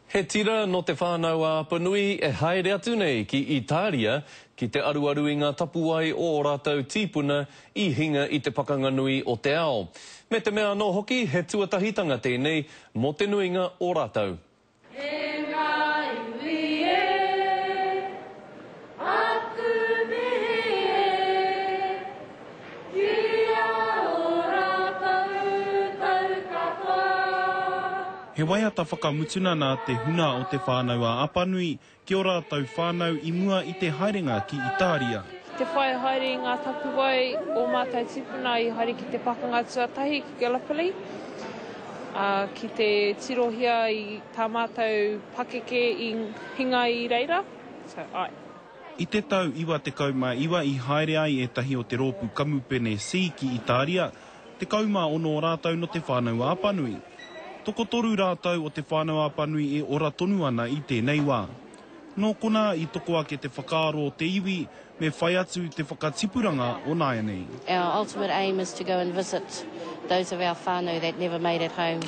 He tira nō Te Whānau-a-Apanui e haere atu nei ki Itāria ki te aruaru i ngā tapuwae o ō rātou tīpuna i hinga i te pakanga nui o te ao. Me te mea anō hoki, he tuatahitanga tēnei mō te nuinga o rātou. E ngā iwi e, aku mihi e, ki a ō rātou tau katoa. He waiata whakamutuna nā te huna o Te Whānau-a-Apanui ki ō rātou whānau i mua i te haerenga ki Itāria. Ki te whai haere i ngā tapuwae o mātou tīpuna i haere ki te pakanga tuatahi ki Gallipoli, ā, ki te tirohia i tā mātou pakeke i hinga i reira, so, āe. I te tau 99 i haere ai ētahi o te rōpū kamupene C ki Itāria, 16 o rātou nō Te Whānau-a-Apanui. Tokotoru rātou o Te Whānau-a-Apanui e ora tonu ana i tēnei wā. Nō konā i toko ake te whakaaro o te iwi me whai atu te whakatipuranga o nāianei. Our ultimate aim is to go and visit those of our whānau that never made it home,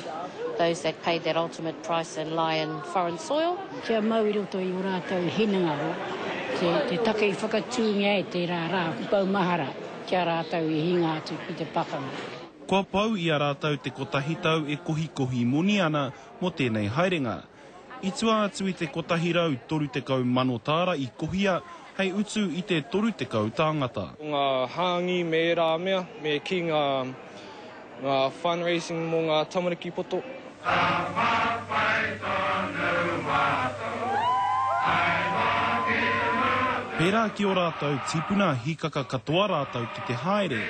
those that paid that ultimate price and lie in foreign soil. Kia mau i roto i ō rātou hinengaro te take i whakatūngia e tērā rā maumahara ki a rātou i hinga atu ki te pakanga. Kua pau i a rātou te kotahi tau e kohikohi moni ana mō tēnei haerenga. I tua atu i te 130,000 tāra i kohia hei utu i te 30 tāngata. Ko ngā hāngi me ērā mea, me kī ngā ngā fundraising mō ngā tamariki poto. Ka whawhai tonu mātou, hai wāhi mātou. Pērā ki ō rātou tīpuna hīkaka katoa rātou ki te haere,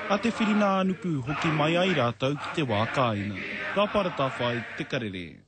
a Te Whiringa-ā-nuku hoki mai ai rātou ki te wā kāinga. Rāpara Tawhai, Te Karere.